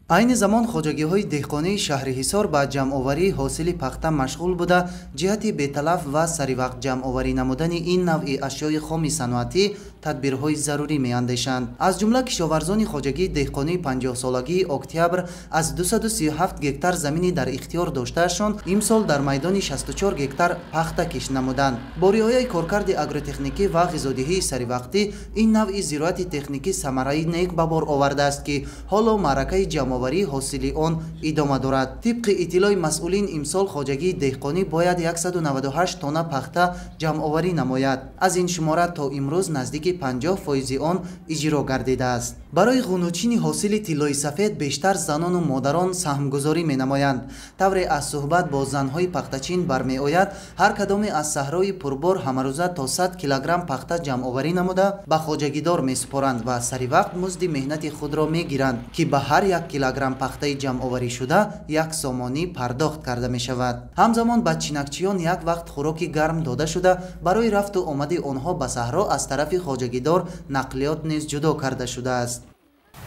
Айни замон хоҷагиҳои деҳқонии шаҳри Ҳисор ба ҷамъоварии ҳосили пахта машғул буда, ҷиҳати беталаф ва саривақт ҷамъоварӣ намудани ин навъи ашёи хоми саноатӣ тадбирҳои зарурӣ меандешанд. Аз ҷумла кишоварзони хоҷагии деҳқонии 50-солагии Октябр аз 237 гектар замини дар ихтиёр доштаашон имсол дар майдони 64 гектар пахта кишт намуданд. Бо риояи коркарди агротехникӣ ва ғизодиҳии саривақтӣ ин навъи зироати техникӣ самараи нек ба бор овардааст, ки ҳоло маъракаи ҷамъоварии ҳосили он идома дорад. Тибқи иттилои масъулин, имсол хоҷагии деҳқонӣ бояд 198 тонна пахта ҷамъоварӣ намояд. Аз ин шумора то имрӯз наздики 50% он иҷро гардидааст. Барои ғунучини ҳосили тиллои сафед бештар занону модарон саҳмгузорӣ менамоянд. Тавре аз суҳбат бо занҳои пахтачин бармеояд, ҳар кадоме аз саҳрои пурбор ҳамарӯза то 100 килограмм пахта ҷамъоварӣ намуда ба хоҷагидор месупоранд ва саривақт музди меҳнати худро мегиранд, ки ба ҳар як килограмм пахтаи ҷамъоварӣшуда 1 сомонӣ пардохт карда мешавад. Ҳамзамон ба чинакчиён як вақт хӯроки гарм дода шуда, барои рафту омади онҳо ба саҳро аз тарафи хоҷагидор нақлиёт низ ҷудо карда шудааст.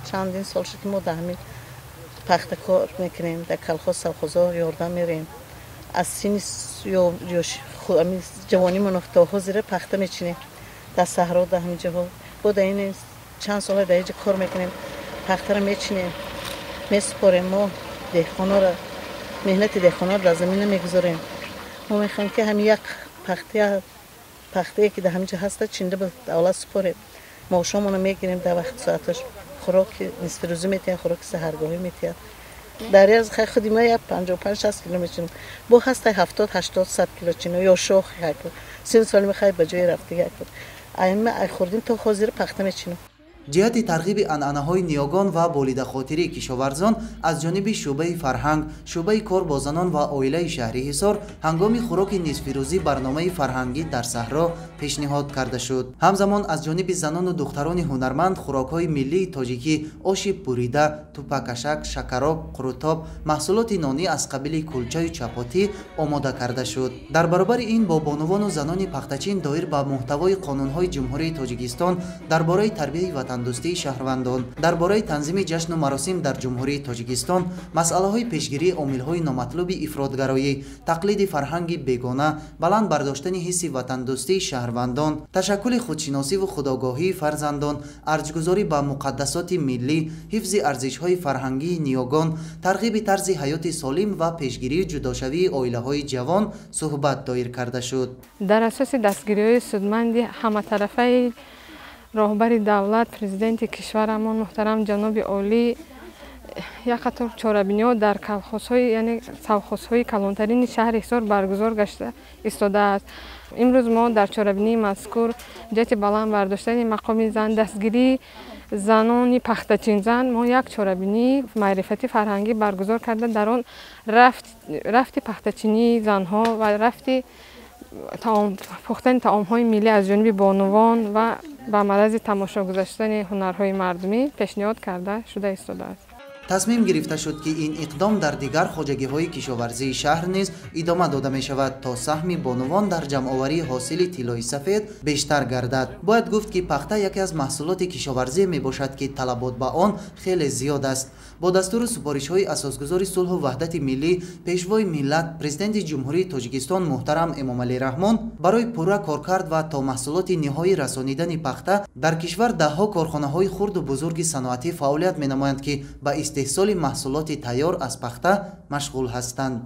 Чандин сол шуд, ки мо дар ҳамин пахта кор мекунем, дар колхоз, совхозҳо ёрдам мерем. Аз синни ҷавонимон то ҳозира пахта мечинем дар саҳро, дар ҳамин ҷоҳо. Бо дар ин чанд сола дар инҷа кор мекунем, пахтаро мечинем, месупорем. Мо деҳқонора, меҳнати деҳқонора дар замин намегузорем. Мо мехоҳем, ки ҳамин як пахтае, ки дар ҳамин ҷо ҳаста, чинда ба давлат супорем. Маошомонро мегирем дар вақти соаташ, хӯроки нисфирӯзӣ метиҳанд, хӯроки саҳаргоҳӣ метиҳанд. Дар як худи ма як 55-60 кило мечинем, бо ҳастай 70, 80, 100 кило чино ё шох. Сину соли мехай ба ҷои рафтига айма ай хӯрдим то ҳозир пахта мечинем. Ҷиҳати тарғиби анъанаҳои ниёгон ва болидахотирии кишоварзон аз ҷониби шӯъбаи фарҳанг, шӯъбаи кор бо занон ва оилаи шаҳри Ҳисор ҳангоми хӯроки нисфирӯзӣ барномаи фарҳангӣ дар саҳро пешниҳод карда шуд. Ҳамзамон аз ҷониби занону духтарони ҳунарманд хӯрокҳои миллии тоҷикӣ: оши бурида, тупакашак, шакароб, қурутоб, маҳсулоти нонӣ аз қабили кулчаю чапотӣ омода карда шуд. Дар баробари ин бо бонувону занони пахтачин доир ба муҳтавои қонунҳои Ҷумҳурии Тоҷикистон дар бораи тарбияи ватандӯстии шаҳрвандон, дар бораи танзими ҷашну маросим дар Ҷумҳурии Тоҷикистон, масъалаҳои пешгирии омилҳои номатлуби ифротгароӣ, тақлиди фарҳанги бегона, баланд бардоштани ҳисси ватандӯстии шаҳрвандон, ташаккули худшиносиву худогоҳии фарзандон, арҷгузорӣ ба муқаддасоти миллӣ, ҳифзи арзишҳои фарҳангии ниёгон, тарғиби тарзи ҳаёти солим ва пешгирии ҷудошавии оилаҳои ҷавон суҳбат доир карда шуд. Дар асоси дастгириҳои судманди ҳаматарафаи роҳбари давлат, президенти кишварамон муҳтарам ҷаноби олӣ, як қатор чорабиниҳо дар колхозҳои, яъне совхозҳои калонтарини шаҳри Ҳисор баргузор гашта истодааст. Имрӯз мо дар чорабинии мазкур ҷиҳати баланд бардоштани мақоми зан, дастгирии занони пахтачинзан мо як чорабинии маърифатӣ фарҳангӣ баргузор карда, дар он рафти пахтачинии занҳо ва рафти пухтани таомҳои миллӣ аз ҷониби бонувон ва ба маррази тамошо гузаштани ҳунарҳои мардумӣ пешниҳод карда шуда истодааст. Тасмим гирифта шуд, ки ин иқдом дар дигар хоҷагиҳои кишоварзии шаҳр низ идома дода мешавад, то саҳми бонувон дар ҷамъоварии ҳосили тиллои сафед бештар гардад. Бояд гуфт, ки пахта яке аз маҳсулоти кишоварзие мебошад, ки талабот ба он хеле зиёд аст. Бо дастуру супоришҳои асосгузори сулҳу ваҳдати миллӣ, пешвои миллат, президенти Ҷумҳурии Тоҷикистон муҳтарам Эмомалӣ Раҳмон барои пурра коркард ва то маҳсулоти ниҳоӣ расонидани пахта дар кишвар даҳҳо корхонаҳои хурду бузурги саноатӣ фаъолият менамоянд, ки ба истеҳсоли маҳсулоти тайёр аз пахта машғул ҳастанд.